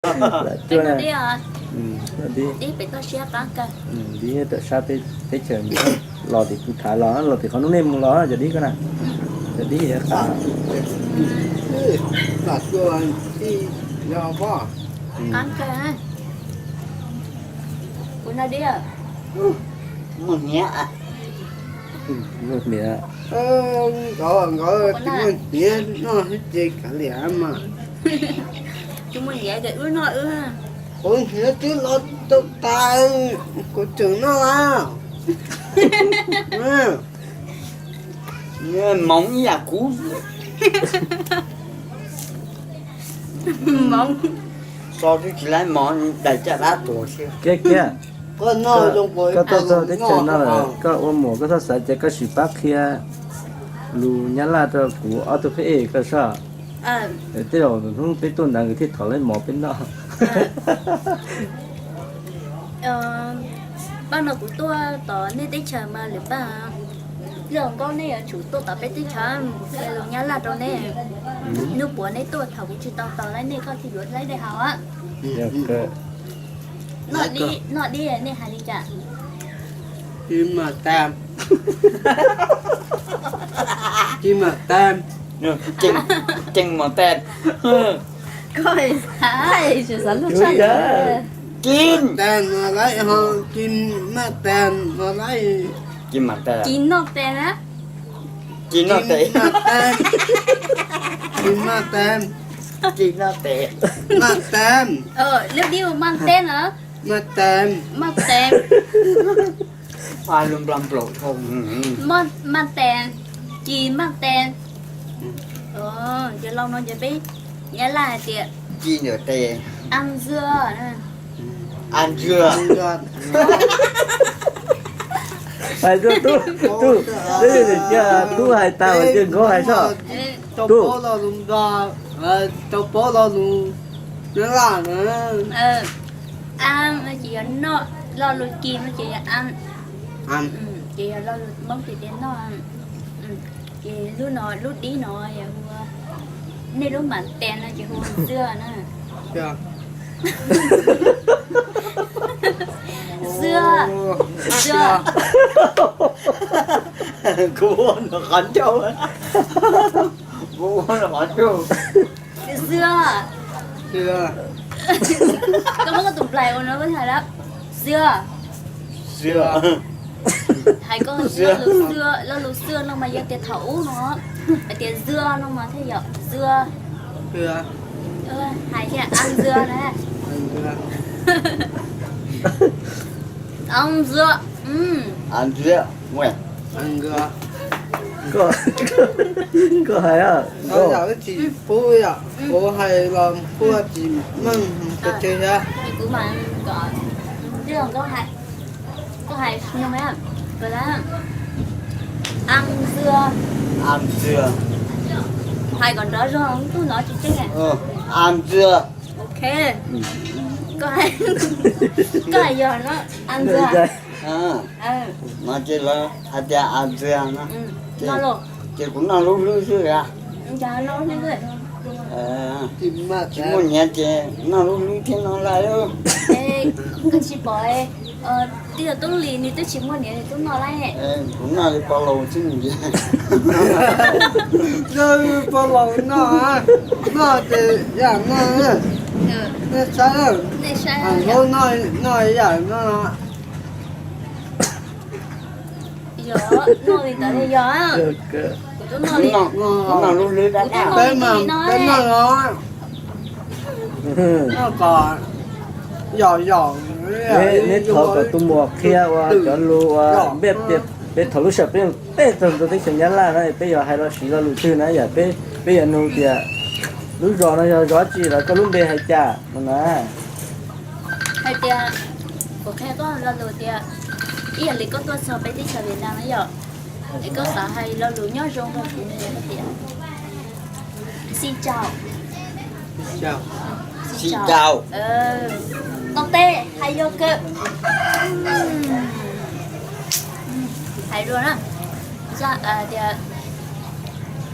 Lam cuab na. Dib, dib pem toj siab qab kawg. Dib tom sab teb chaws, los tim kuv tham los, los tim qhov hnub nej mus los cov dib ko na. Cov dib qab. Qab kawg. Kuv noj dib. Muaj hniav. Muaj hniav. Nkawd tsis muaj hniav noj thiab ces kav liam mas. Tsis muaj hniav ces wb noj wb. Kuv hniav twb los tau tas, kuv tseem noj. Moov ib yam kuv. Moov. So twb tsis laib mov, dais caj dab tuag thiab. Kiag kiag. Koj tuaj txog teb chaws no lawm, koj ua muam koj txhob xav ces koj sim pab qhia lus Nyab Laj rau kuv ob tug phab ej koj saib. Tej zaum hnub peb tuaj ntawd nkawd thiaj thov laib mov peb noj. Paj no kuv tuaj tom nej teb chaws mas lwm paj, yog nkauj nej yuav tsum tuaj tom peb teb chaws qhia lus Nyab Laj rau nej. Hnub puav nej tuaj thaum kuv tsis tau tos laib nej koj thiaj yuav laib dej haus. Noj dib nej hais li cas? Ci ma tas. Ci ma tas. Ceev mos tas. Ci tas no laib ho ci ma tas no laib. Ci ma tas. Ci noj tas na. Ci noj tas. Ci ma tas. Ci noj tas. Ma tas. Lub dib hu ma tas na. Ma tas. Ma tas. Lus Nplog nplaum dhau. Ma tas. Ci ma tas. Ces los no ces peb Nyab Laj hais tias ci ntawm tes. Ăn dưa. Ăn dưa. Hais rau tub, tub, tub hais tag ces nkauj hais soj. Tub. Rau paub lo lus Nyab Laj na. Ăn no ces yog noj, lo lus Ci no ces yog ăn. Ces yog lo lus Hmoob ces tias noj. Ces lub no, lub dib no yog hu, nej lub ma tas no ces hu dưa na. Dưa. Dưa. Kuv ua nws qhov ncauj. Kuv ua nws qhov ncauj. Dưa. Koj muab koj tus nplaig ua no koj hais lawm. Dưa. Dưa. Hais koj lo lus dưa, lo lus dưa no mas yog tias thaum ub no, hais tias dưa no mas thiaj yog dưa. Hais thiaj ăn dưa na. Ăn dưa. Ăn dưa. Koj hais, koj tsis pub, kuv hais los kuj tsis meej. Kuv mas, koj hais, ăn dưa. Ăn dưa. Hais kom nrov zog, tub hnov tsis tseeb. Ăn dưa. Ok. Koj hais, koj hais yog no, ăn dưa. No ces lawv hais tias ăn dưa no. Ces kuv noj lub hlwb xwb a. Tsis muaj nyiav ces noj lub hlwb thiab no lawm. Koj tsis pom, twb yog Tub Lis nws twb tsis muaj nyiav nws twb noj lawm. Kuv noj li pov laus xwb nws. Noj li pov laus noj, noj ces yam noj, nej saib, noj, noj yam noj. Yog noj li ntawd yog, kuv twb noj li, noj lub hlwb dab dab. Peb noj los, noj kom yom yom. Neb thov kom tus muam qhia ua cov lus ua npej tias peb thaum lub sij hawm peb tej tag rau teb chaws Nyab Laj na peb yuav hais los siv lo lus twg na yom, peb yuav nug tias lub zos no yog zos tsi los koj lub npe hais cas no na. Hais tias, kuv qhia koj lo lus tias, ib yam li koj tuaj txog peb teb chaws Vietnam na yom, es koj xav hais lo lus nyob zoo rau kuv, xin chào. Xin chào. Noj qab, hais yog kawg. Hais dua na, tias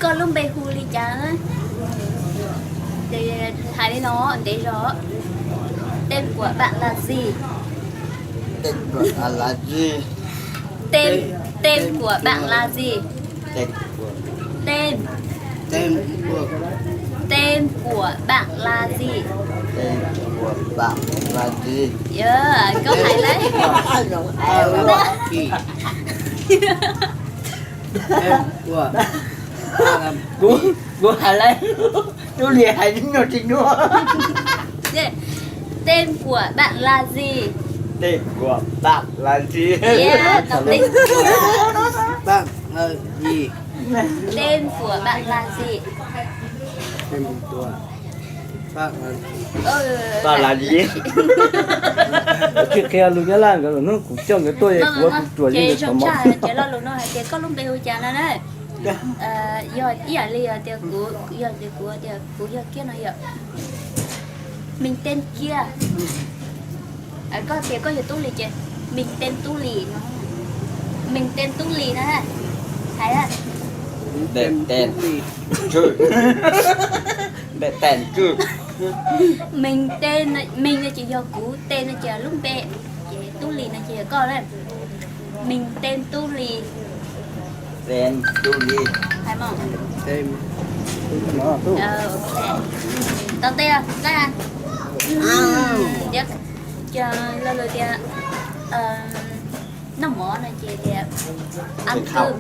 koj lub npe hu li cas na? Ces hais li no, ntev zog. Tên của bạn là gì? Tên của bạn là gì? Tên, tên của bạn là gì? Tên của, tên, tên của, tên của bạn là gì? Tên của bạn là gì? Yeah, koj hais lawm. Tên của bạn là gì? Tên của bạn là gì? Kuv, kuv hais lawm. Tub Lis hais nyuaj tsis nyuaj. Tên của bạn là gì? Tên của bạn là gì? Yeah, đọc tên của bạn là gì? Tên của bạn là gì? Tên của bạn là gì? Tsis qhia lus Nyab Laj nkawd los hnub kuv coj nkawd tuaj kuv ua tus ruam yeej nkawd qhov muag. Ces lo lus no hais tias koj lub npe hu cas no na? Yog ib yam li tias kuv, yog tias kuv tias kuv yog Kiab no yom. Mình tên Kiab. Koj tias koj yog Tub Lis ces mình tên Tub Lis no. Mình tên Tub Lis no. Hais. Tên, tên. Tên, tên. Mình tên, mình no ces yog kuv, tên no ces lub npe, ces Tub Lis no ces yog koj na. Mình tên Tub Lis. Tên Tub Lis. Hais mog. Tên Tub Lis. Tau tej, lo lus tias noj mov no ces tias ăn cơm.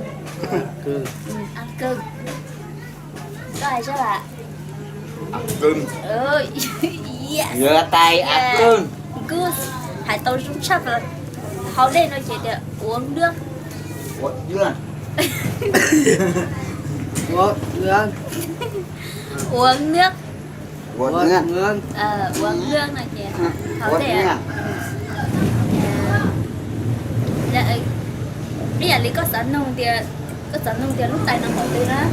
Ăn cơm. Koj hais seb. Ăn cơm. Yes. Rửa tay ăn cơm. Good. Hais tau zoo tshaj plaws. Haus dej no ces tias uống nước. Uống nước. Uống nước. Uống nước. Uống nước. Uống nước no ces haus dej. Ib yam li koj xav nug tias, koj xav nug tias lub tais no npaum twg na,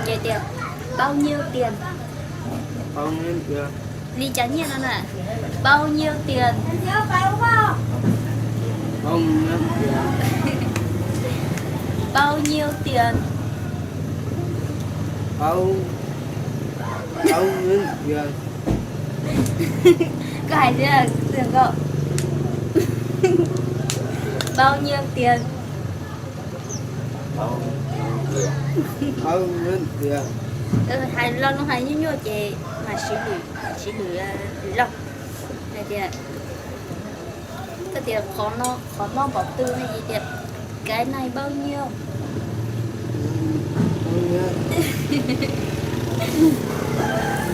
ces tias bao nhiêu tiền. Li cas nyiaj no na. Bao nhiêu tiền. Bao nhiêu tiền. Bao nhiêu tiền. Koj hais tias bao nhiêu tiền. Hais lo lus hais nyuaj nyuaj ces mas siv lwm, siv lwm, lwm loj. Hais tias, koj tias qhov no npaum twg no ces tias cái này bao nhiêu.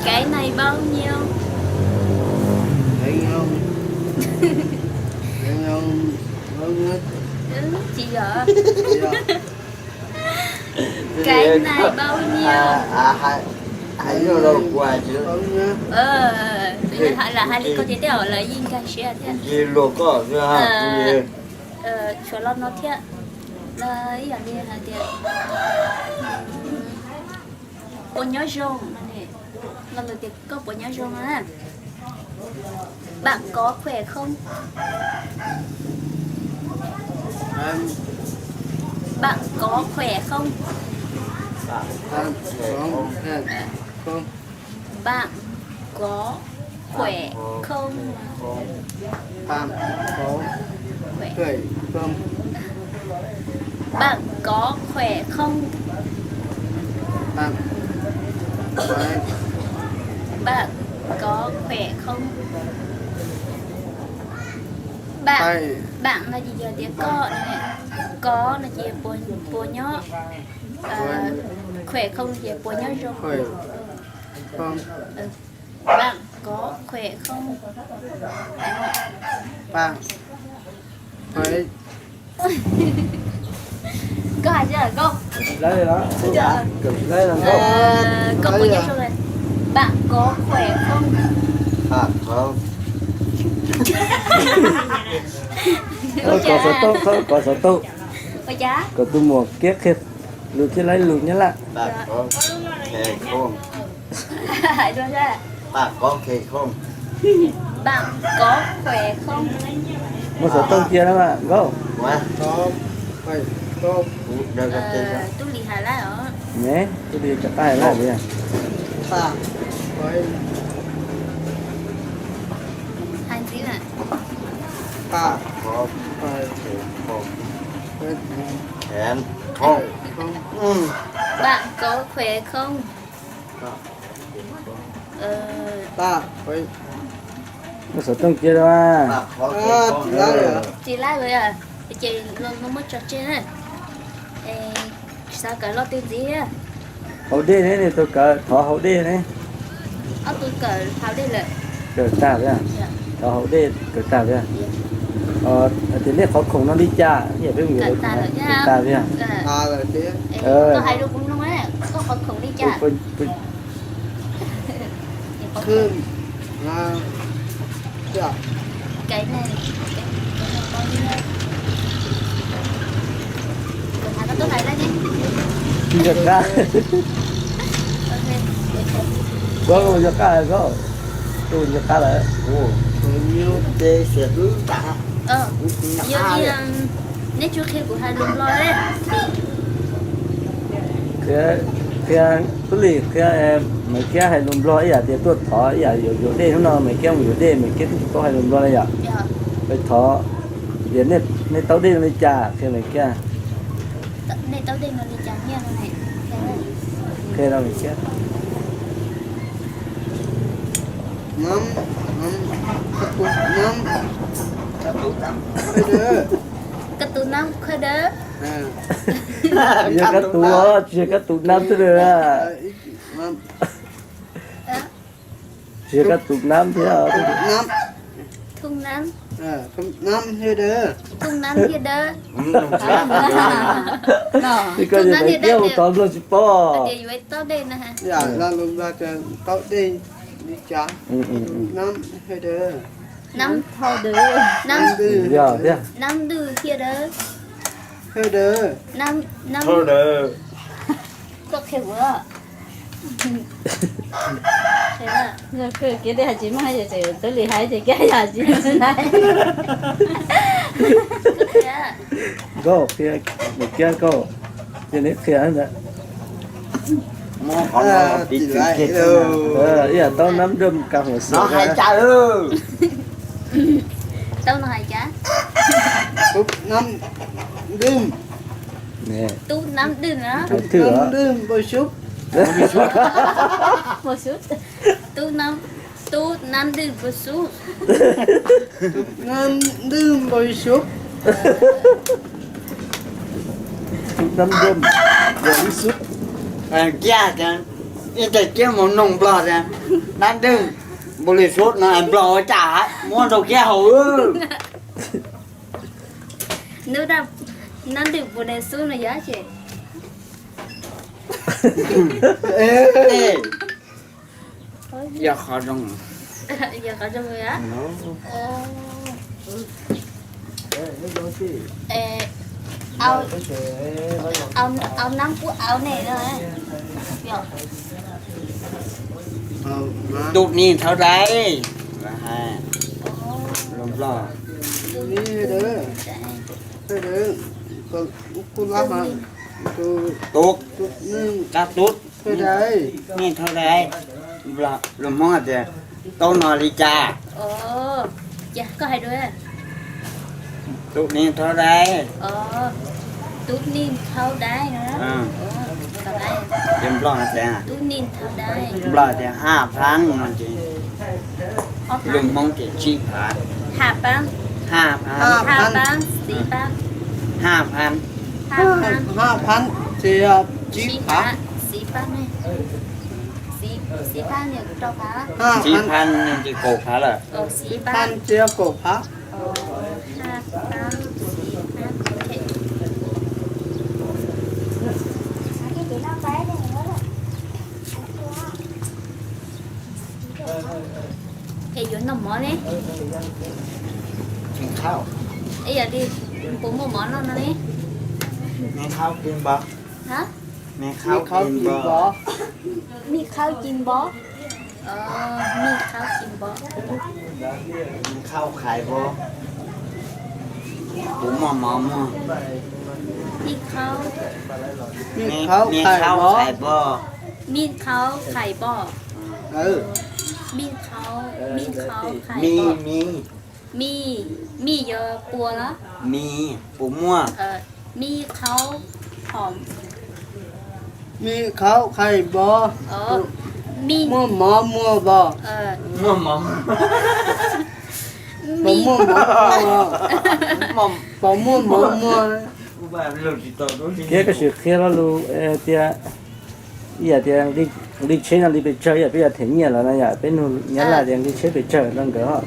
Cái này bao nhiêu. Tsis yog. Cái này bao nhiêu. Hais lus kuv hais tsis, lawv hais li ko ces tej zaum lawv yeej nkag siab thiab. Tshuav lo no thiab, ib yam li hais tias puas nyob zoo no, no lawv tias koj puas nyob zoo na. Bạn có khỏe không? Bạn có khỏe không? Bạn có khỏe không? Bạn có khỏe không? Bạn có khỏe không? Bạn có khỏe không? Bạn, bạn no ces yog tias koj, có no ces puas nyob, khỏe không no ces puas nyob zoo. Bạn có khỏe không? Koj hais seb Nkauj. Koj puas nyob zoo? Bạn có khỏe không? Koj xov tooj, koj xov tooj. Ua cas? Koj tus muam kiab qhia lus thiab laib lus Nyab Laj. Bạn có khỏe không? Bạn có khỏe không? Muab xov tooj cia na Nkauj. Tub Lis hais lawm os. Ne, Tub Lis rov qab hais lawm os. Bạn có khỏe không? Xov tooj cia. Tsis laib lawm, ces muab tso tseg na. Xav kawm lo twg ntxiv? Haus dej ne, nws tus kawm thov haus dej ne. Ob tug kawm haus dej lawm. Kawm tag li. Thov haus dej kawm tag li. Hais tias nej qhov khoom no li cas, peb mus yuav kawm tag li. Koj hais rau kuv mloog, koj qhov khoom li cas? Yog qab, koj yog qab, koj yog qab lawm. Yog li, neb tsis qhia kuv hais lus Nplog li. Qhia, qhia, tub lis qhia, Maiv Kiab hais lus Nplog ib yam tias tuaj thov ib yam yuav yuav dej hnub no, Maiv Kiab mus yuav dej, Maiv Kiab twb tsis paub hais lus Nplog li yom. Qhia thov, tias nej taub dej no li cas, qhia Maiv Kiab. Qhia rau Maiv Kiab. Koj tus nab khuj dawb. Yog koj tus, tsis yog koj tus nab xwb. Tsis yog koj tus nab thiab. Thoob nab, thoob nab thiab dawb. Koj yog Maiv Kiab mus tod Nplog tsis paub. Taub dej li cas? Nab thiab dawb. Nab ntws thiab dawb. Thiab dawb. Koj qhia kuv. Kiab dej hais tsis meej, tub lis hais ces kiab yam tsis hais. Nkauj, Maiv Kiab nkauj, ces neb qhia ntawd. Ib yam taub nab dwm kas huam xwm. Taub no hais cas? Tub nab dwm. Tub nab dwm na. Tub nab dwm npau suav. Tub nab, tub nab dwm npau suav. Tub nab dwm npau suav. Tub nab dwm npau suav. Kiab, ib teg kiab mus noog Nplog tias nab dwm npau li suav no Nplog ua cas muab rau kiab haus. Nab dwm npau li suav no yog ces yog qhov zoo. Yog qhov zoo. Au nab kuj au ne no. Tus ni thawv dai. Lus Nplog. Tus ni thawv dai. Tus ni thawv dai. Lus Hmoob hais tias taub no li cas? Ces koj hais dua. Tus ni thawv dai. Tus ni thawv dai. Ces Nplog hais tias, Nplog tias ha phan no ces, lus Hmoob ces tsib phav. Ha phan. Ha phan. Ha phan, tsib phav. Tsib phav, tsib phav. Tsib phav ces kaum phav lawm. Tsib phav ces kaum phav. Es yuav noj mov ne? Ib yam li puas muaj mov noj no ne? Mej qhaub ci npov. Mej qhaub ci npov. Mej qhaub ci npov. Mej qhaub qhais npov. Puas muaj mov muag? Mej qhaub qhais npov. Mej qhaub qhais npov. Mej qhaub, mej qhaub qhais npov. Mij, mij yog puas los? Mij, puas muaj? Mij qhaub hom. Mij qhaub qhais npo. Muaj mov muag npo. Muaj mov. Puas muaj mov muag? Puas muaj mov muag? Kiab, koj sim qhia lo lus tias, ib yam tias nqi tsheb no nqi pes tsawg, ib yam peb yuav them nyiaj los no yom, peb nug Nyab Laj tias nqi tsheb pes tsawg rau nkawd os.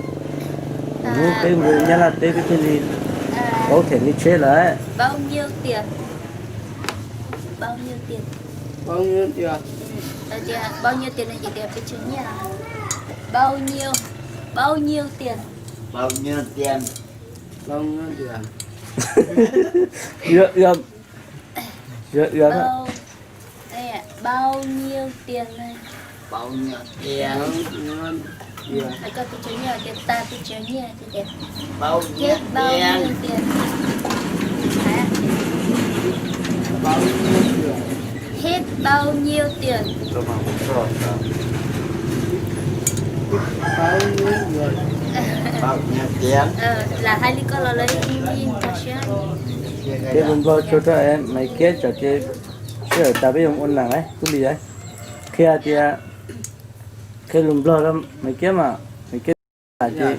Hnub peb mus Nyab Laj teb peb thiaj li paub them nqi tsheb lawm. Bao nhiêu tiền? Bao nhiêu tiền? Bao nhiêu tiền? Bao nhiêu tiền? Tias bao nhiêu tiền no ces tias pes tsawg nyiaj. Bao nhiêu? Bao nhiêu tiền? Bao nhiêu tiền? Bao nhiêu tiền? Ua, ua, ua. Bao, ê, bao nhiêu tiền này? Bao nhiêu tiền? Bao nhiêu tiền? Ê, koj pes tsawg nyiaj, tias tas pes tsawg nyiaj, tias, tias, Bao nhiêu tiền? Bao nhiêu tiền? Hả? Bao nhiêu tiền? Hết bao nhiêu tiền? Bao nhiêu tiền? Bao nhiêu tiền? Lam hais li ko los lawv yeej ntog siab. Ces lus Nplog tso rau Maiv Kiab tso ces sij hawm tas peb yuav ua neeg lawm, tub Lis. Qhia tias, qhia lus Nplog rau Maiv Kiab mas, Maiv Kiab ces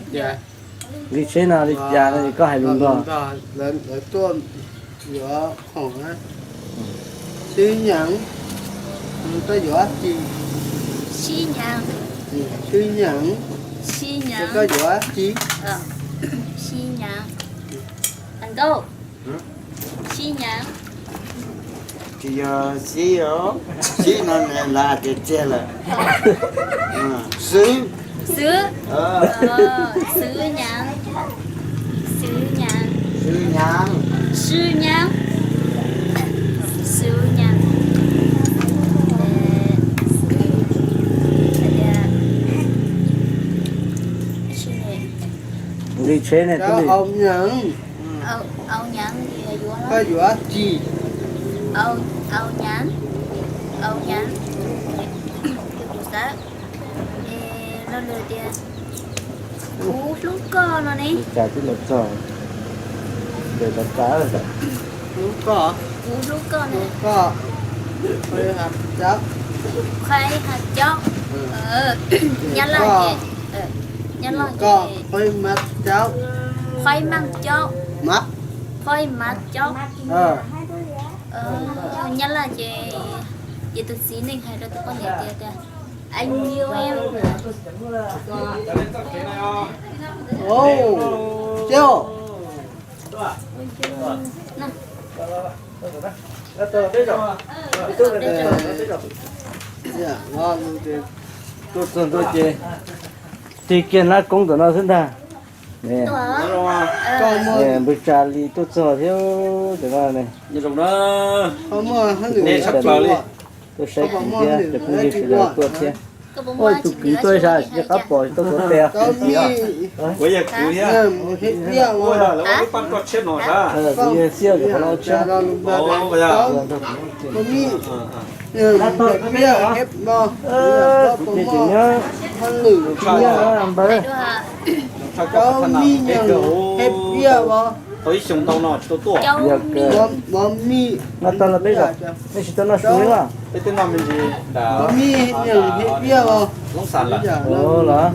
nqi tsheb no li cas no ces koj hais lus Nplog. Lawv tuaj yuav khoom na. Xwb nyav, koj yuav dab tsi? Xwb nyav. Xwb nyav. Xwb nyav. Koj yuav dab tsi? Xwb nyav. Sib nyav. Tsis yog sib os, sib no nws lam tias txiag lawm. Xwb. Xwb. Xwb nyav. Xwb nyav. Xwb nyav. Xwb nyav. Xwb nyav. Nqi tsheb ne, tub Lis. Au nyav. Koj yuav dab tsi? Au nyav. Au nyav. Kuv xav, es lo lus tias kuv hlub koj no ne. Li cas twb los txog, ntawm tov tav. Hlub koj. Kuv hlub koj ne. Hlub koj. Qhuaib has cauv. Qhuaib has cauv. Nyab Laj ces, Nyab Laj ces qhuaib mas cauv. Qhuaib mas cauv. Qhuaib mas cauv. Nyab Laj ces, ces tus txiv neej hais rau tus poj niam tias, tias, anh yêu em. Tuaj txog ntua ces tig kiag nab koob ntawm no xwb ntag. Npawg Tsa Lis tuaj txog thiab cov no ne. Tuaj saib kuv thiab cov phooj ywg sawv daws tuaj thiab. Ua tus kwv tuaj ib sab tsis nco qab pom tsis tau tuav tes os. Kuv yog kwv thiab. Kuv yog Xiab, kuv los tshiab. Kuv ces tseem nyob nyob npawg. Tau ib xyoo ntau no tsis tau tuaj. Yog kawg. Noj tag los peb zaum, nej tsis tau noj su li los? Peb twb noj me ntsis nram Loob Xas lawm. Los?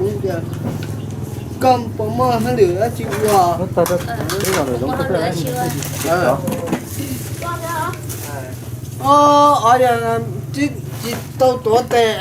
Noj tag rau peb zaum lawm zoo kawg. Tsis tau. Tsis tau tuav tes.